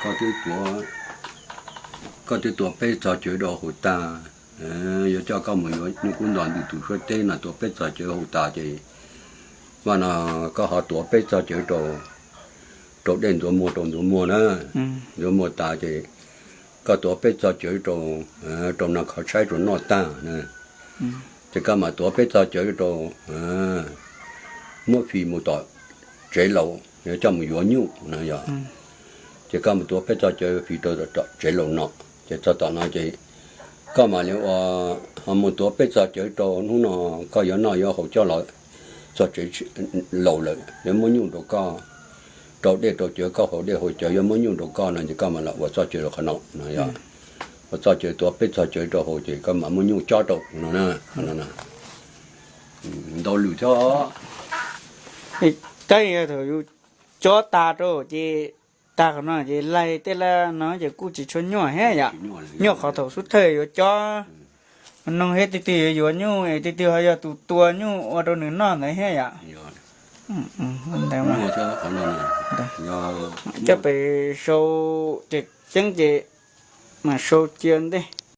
Koj twb tuav peb txog cawv rau haus tag, yuav coj koj mus yuav nyuj kub nto ntws tus suab teb no, tuav peb txog cawv haus tas ces vaj no koj ho tuav peb txog cawv rau, rau dej ntxuav muag rau ntxuav muag na. Ntxuav muag tas ces koj tuav peb txog cawv rau, rau no kho tshaib rau noj tag na. Ces koj mam tuav peb txog cawv rau, muab fis mus tom tsev laus yuav coj mus yuav nyuj no yog. Ces koj mus tuav peb txog cawv fis rau tom tsev laus no, ces txog tom no ces koj mam li ua, ho mus tuav peb txog cawv rau hnub no koj yuav noj yuav haus coj los txog tsev laus lawm yuav muab nyuj rau koj, rau dej rau cawv, koj haus dej haus cawv yuav muab nyuj rau koj no ces koj mam los ua txoj cawv rau qhov no no yog. Ua txoj cawv, tuav peb txog cawv rau haus ces koj mam muab nyuj cob rau no na. Ntau lwm thiab. Tab sis thaum yus cob tas rau ces tag qhov no ces laig tej laj no ces kuj tsis tshua nyuaj thiab yom. Nyuaj qhov thaum xub thawj yuav cob noog thiab, twg twg yuav yuav nyuj, twg twg ho yog tus tua nyuj ua rau nws noj ntawd thiab yom. Ntawd mas coj pem sau, ces ceeb ces mam sau cia ntej.